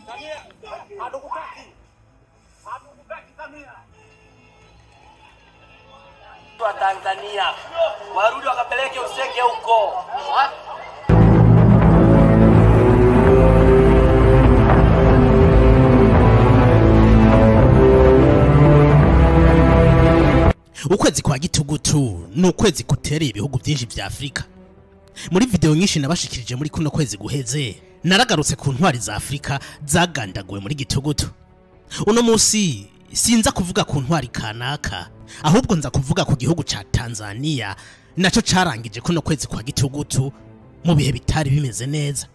Samia, hatukutaki. Hatukutaki Samia. Wa Tanzania warudi wakapeleke useke huko. Ukwezi kwa gitugutu ni ukwezi kutereye ibihugu byinshi vya Afrika. Muri video nyinshi nabashikirije muri kuno kwezi guheze, naragarutse ku ntwari za Afrika zagandaguwe muri gitugutu. Uno musi sinza kuvuga ku ntwari kanaka, ahubwo nza kuvuga ku gihugu ca Tanzania naco carangije kuno kwezi kwa gitugutu mu bihe bitari bimeze neza.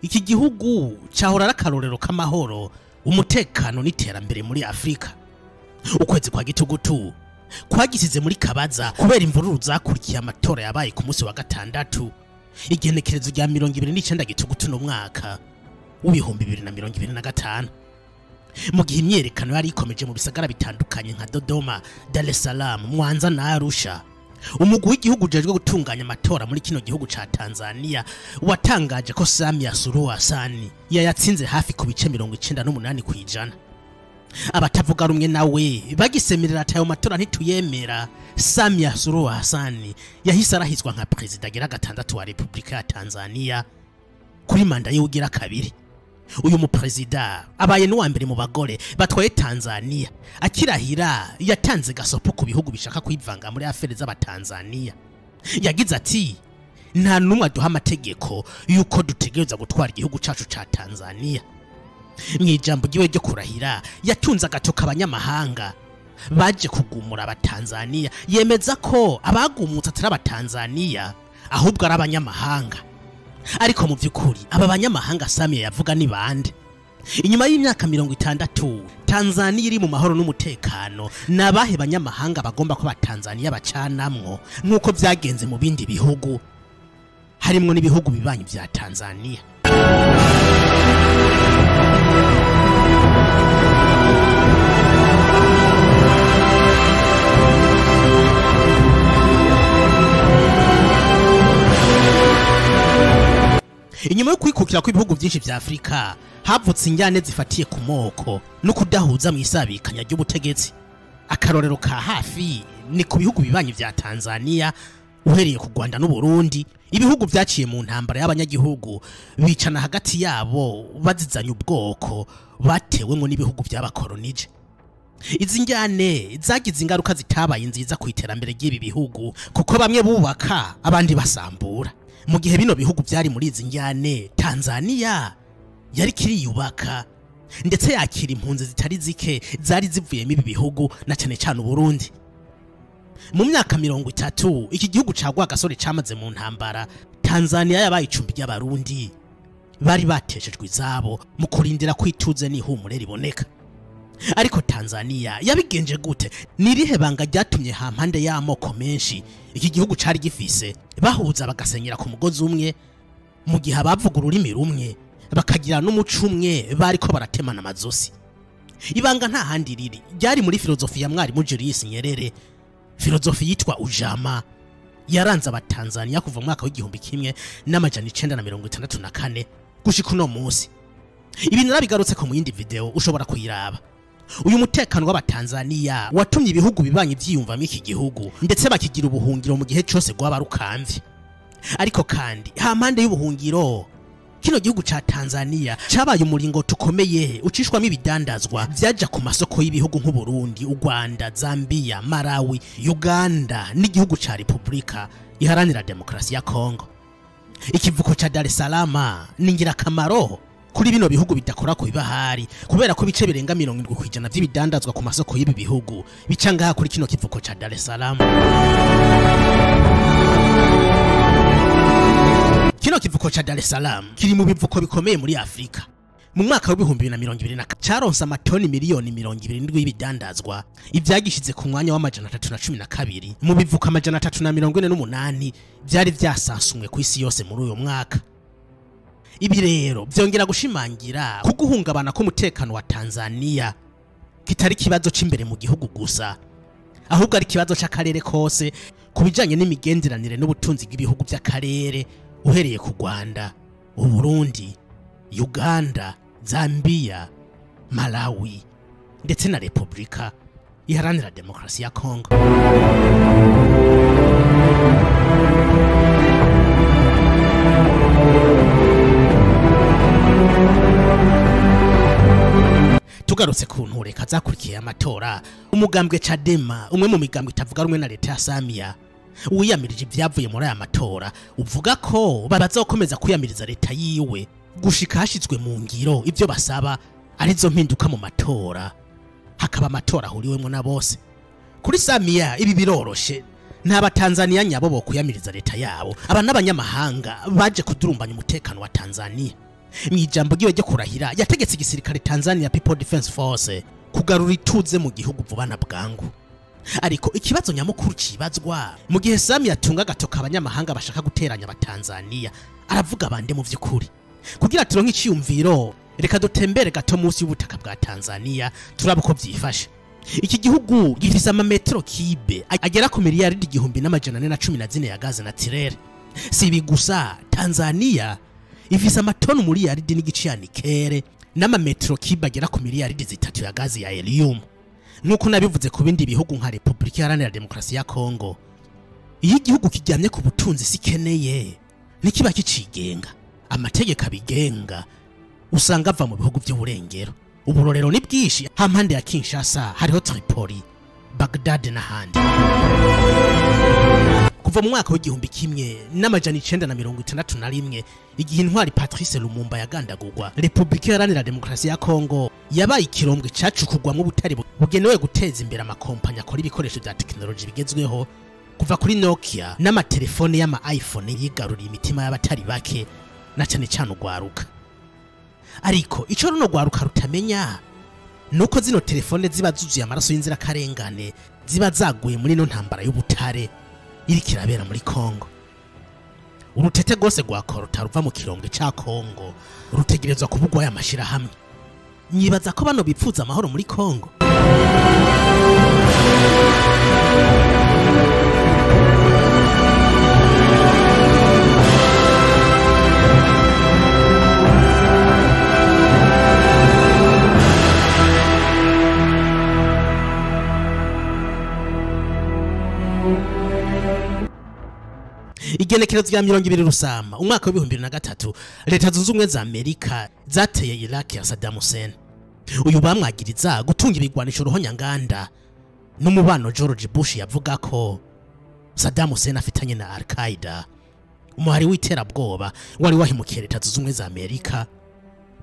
Iki gihugu cahora arakarorero k'amahoro, umutekano n'iterambere muri Afrika. Ukwezi kwa gitugutu kwagisize muri kabaza kubera imvururu zakurikiye amatora yabaye ku munsi wa gatandatu, igenekerezo rya 29 gitugutu no mwaka w'2025. Mu gihe imyerekano yari ikomeje mu bisagara bitandukanye nka Dodoma, Dar es Salaam, Mwanza na Arusha, umugwi w'igihugu ujejwe gutunganya amatora muri kino gihugu ca Tanzania watangaje ko Samia Suluhu Hassan yayatsinze hafi ku bice 98%. Abatavuga rumwe nawe bagisemerera ati ayo matora ntituyemera. Samia Suluhu Hassan yahise arahizwa nka perezida agira gatandatu wa Republika ya Tanzania kuri manda y'ugira kabiri. Uyu muperezida abaye n'uwa mbere mu bagore batwaye Tanzania. Akirahira yatanze gasopo ku bihugu bishaka kwivanga muri afere z'abatanzania. Yagize ati nta numwe aduha amategeko yuko dutegereza gutwara igihugu cacu ca Tanzania. Mu ijambo ryiwe ryo kurahira yatunze agatoka abanyamahanga baje kugumura abatanzania, yemeza ko abagumutse atari abatanzania ahubwo ari abanyamahanga. Ariko mu byukuri aba banyamahanga Samia yavuga ni bande? Inyuma y'imyaka 60 Tanzania iri mu mahoro n'umutekano, nabahe banyamahanga bagomba ko abatanzania bacanamwo nkuko byagenze mu bindi bihugu harimwo n'ibihugu bibanyi vya Tanzania? Inyuma yo kwikukira kw'ibihugu byinshi vya Afrika havutse injyane zifatiye ku moko no kudahuza mu isabikanya ry'ubutegetsi. Akarorero ka hafi ni ku bihugu bibanyi vya Tanzania, uhereye ku Rwanda n'u Burundi. Ibihugu vyaciye mu ntambara y'abanyagihugu bicana hagati yabo bazizanye ubwoko batewemwo n'ibihugu vy'abakolonije. Izi njyane zagize ingaruka zitabaye nziza ku iterambere ry'ibi bihugu, kuko bamwe bubaka abandi basambura. Mu gihe bino bihugu byari muri izi njyane, Tanzania yari kiriyubaka ndetse yakira impunzi zitari zike zari zivuyemo ibi bihugu na cyane cyane Burundi. Mu myaka 30 iki gihugu ca Rwagasore camaze mu ntambara, Tanzania yabaye icumbi ry'abarundi bari bateshejwe izabo mu kurindira kwituze n'ihumure riboneka. Ariko Tanzania yabigenje gute? Nirihe banga ryatumye hampande y'amoko menshi iki gihugu cari gifise bahuza bagasenyera ku mugozi umwe, mu gihe abavuga ururimi rumwe bakagira n'umuco umwe bariko baratemana amazosi? Ibanga nta handi riri, ryari muri filozofi ya mwarimu Julius Nyerere, filozofi yitwa Ujamaa yaranze abatanzania kuva mu mwaka w'1964 gushika uno munsi. Ibi narabigarutse ko mu yindi video ushobora kuyiraba. Uyu mutekano w'abatanzania watumye ibihugu bibanyi vyiyumvamo iki gihugu ndetse bakigira ubuhungiro mu gihe cyose gwaba rukamvye. Ariko kandi hampande y'ubuhungiro, kino gihugu ca Tanzania cabaye umuringo tukomeye ucishwamo ibidandazwa vyaja ku masoko y'ibihugu nk'u Burundi, u Rwanda, Zambia, Malawi, Uganda n'igihugu ca Republika Iharanira Demokrasi ya Kongo. Ikivuko ca Dar es Salaam ni ngirakamaro kuri bino bihugu bidakora ku ibahari, kubera ko bice birenga 70% by'ibidandazwa ku masoko y'ibi bihugu bica ngaha kuri kino kivuko ca Dar es Salaam. Kino kivuko ca Dar es Salaam kiri mu bivuko bikomeye muri Afrika. Mu mwaka wa 2024 caronse amatoni miliyoni 27 y'ibidandazwa, ivyagishize ku mwanya wa 312 mu bivuka 348 vyari vyasansumwe ku isi yose muri uyo mwaka. Ibi rero vyongera gushimangira kuguhungabana k'umutekano wa Tanzania kitari kibazo c'imbere mu gihugu gusa, ahubwo ari kibazo c'akarere kose kubijanye n'imigenderanire n'ubutunzi bw'ibihugu by'akarere, uhereye ku Rwanda, Uburundi, Uganda, Zambia, Malawi ndetse na Republika Iharanira Demokarasi ya Kongo. Tugarutse ku ntureka zakurikiye amatora, umugambwe Chadema, umwe mu migambwe itavuga rumwe na leta ya Samia, wiyamirije ibyavuye muri aya matora, uvuga ko bazokomeza kwiyamiriza leta yiwe gushika hashizwe mu ngiro ivyo basaba arizo mpinduka mu matora, hakaba amatora ahuriwemo na bose. Kuri Samia ibi biroroshe, nta Batanzania nyabo bo kuyamiriza leta yabo, aba n'abanyamahanga baje kudurumbanya umutekano wa Tanzania. Mu ijambo giwe ryo kurahira yategetse igisirikare Tanzania People Defense Force kugarura ituze mu gihugu vuba na bwangu. Ariko ikibazo nyamukuru cibazwa mu gihe Samia atunga agatoka abanyamahanga bashaka guteranya abatanzania, aravuga bande mu vy'ukuri? Kugira turonke iciyumviro, reka dutembere gato munsi y'ubutaka bwa Tanzania turabe uko vyifashe. Iki gihugu gifise amametero kibe agera ku miliyaridi 1414 ya gaze naturelle. Si ibi gusa, Tanzania ifise amatoni miliyaridi n'igice ya nikere n'amametero kibe agera ku miliyaridi 3 ya gaze ya helium. Nkuko nabivuze ku bindi bihugu nka Republika Iharanira Demokarasi ya Kongo, iyo igihugu kiryamye ku butunzi sikeneye ntikiba kicigenga. Amategeko abigenga usanga ava mu bihugu by'uburengero. Uburorero ni bwinshi, hampande ya Kinshasa hariho Tripoli, Baghdad n'ahandi. Kuva mu mwaka w'igihumbi kimwe n'amajana 961, igihe intwari Patrice Lumumba yagandagurwa, Republika Iharanira Demokarasi ya Kongo yabaye ikirombwe cacukugwamwo ubutare bugenewe guteza imbere amakompanyi akora ibikoresho vya tekinoloji bigezweho, kuva kuri Nokia n'amatelefone y'ama iPhone yigaruriye imitima y'abatari bake na cane cane ugwaruka. Ariko ico runo gwaruka rutamenya nuko zino telefone ziba zuzuye amaraso y'inzirakarengane ziba zaguye muri no ntambara y'ubutare iri kirabera muri Kongo. Urutete gose gwa korota ruva mu kirombwe ca Kongo rutegerezwa kubugwa aya mashira hamwe. Nyibaza ko bano bipfuza amahoro muri Kongo. Igenekerezo rya 20 Rusama umwaka wa 2003, leta zunze ubumwe za Amerika zateye Iraq ya Saddam Hussein. Uyu bamwagiriza gutunga ibigwanisho ruhonyanganda n'umubano George Bush yavuga ko Saddam Hussein afitanye na Al-Qaeda, umuhari w'iterabwoba wari wahimukiye leta zunze ubumwe za Amerika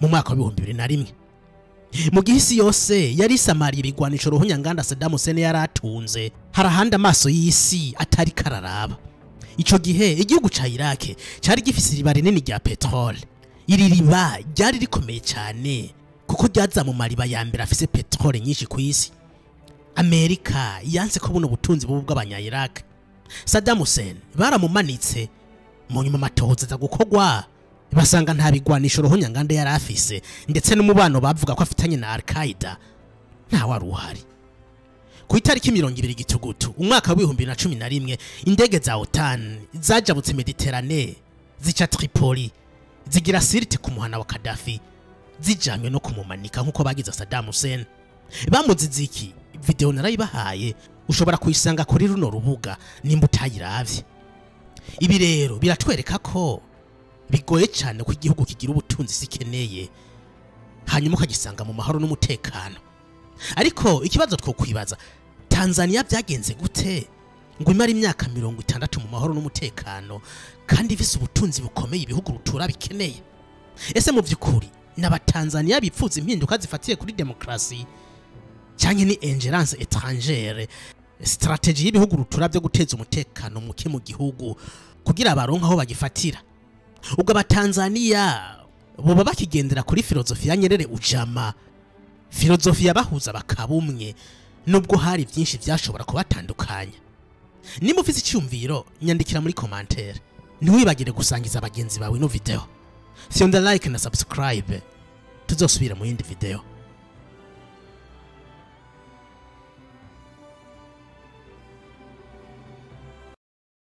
mu mwaka wa 2001. Mu gihe isi yose yari isamariye ibigwanisho ruhonyanganda Saddam Hussein yaratunze, harahanda amaso y'isi atari kararaba. Ico gihe igihugu ca Iraq cari gifise iriba rinini rya petrole. Iri riba ryari rikomeye cyane kuko ryaza mu mariba ya mbere afise petrole nyinshi ku isi. Amerika yanse ko buno butunzi bubu bw'abanya Iraq. Saddam Hussein baramumanitse, mu nyuma amatohoza aza gukogwa basanga nta bigwanisho ruhonyanganda yari afise, ndetse n'umubano bavuga ko afitanye na Al-Qaeda nta wari uhari. Ku itariki 20 Gitugutu umwaka wa 2011, indege za OTAN zajabutse Mediterane zica Tripoli zigira Sirte ku muhana wa Gaddafi, zijanywe no kumumanika nkuko bagize Saddam Hussein. Bamuzize iki? Video narayibahaye, ushobora kuyisanga kuri runo rubuga nimba utayiravye. Ibi rero biratwereka ko bigoye cyane ko igihugu kigira ubutunzi sikeneye hanyuma ukagisanga mu mahoro n'umutekano. Ariko ikibazo twokwibaza, Tanzania byagenze gute ngo imara imyaka 60 mu mahoro n'umutekano kandi ifise ubutunzi bukomeye ibihugu rutura bikeneye? Ese mu vy'ukuri n'abatanzania bipfuza impinduka zifatiye kuri demokrasi canke ni ingérence étrangère, strategie y'ibihugu rutura byo guteza umutekano muke mu gihugu kugira baronka aho bagifatira? Ubwo abatanzania Boba bakigendera kuri filozofi ya Nyerere ujamaa, filozofi yabahuza bakaba umwe, nubwo hari byinshi byashobora kubatandukanya? Nimba ufise icyumviro, nyandikira muri commentaire. Ntiwibagire gusangiza bagenzi bawe ino video. Fyonda like na subscribe. Tuzosubira mu yindi video.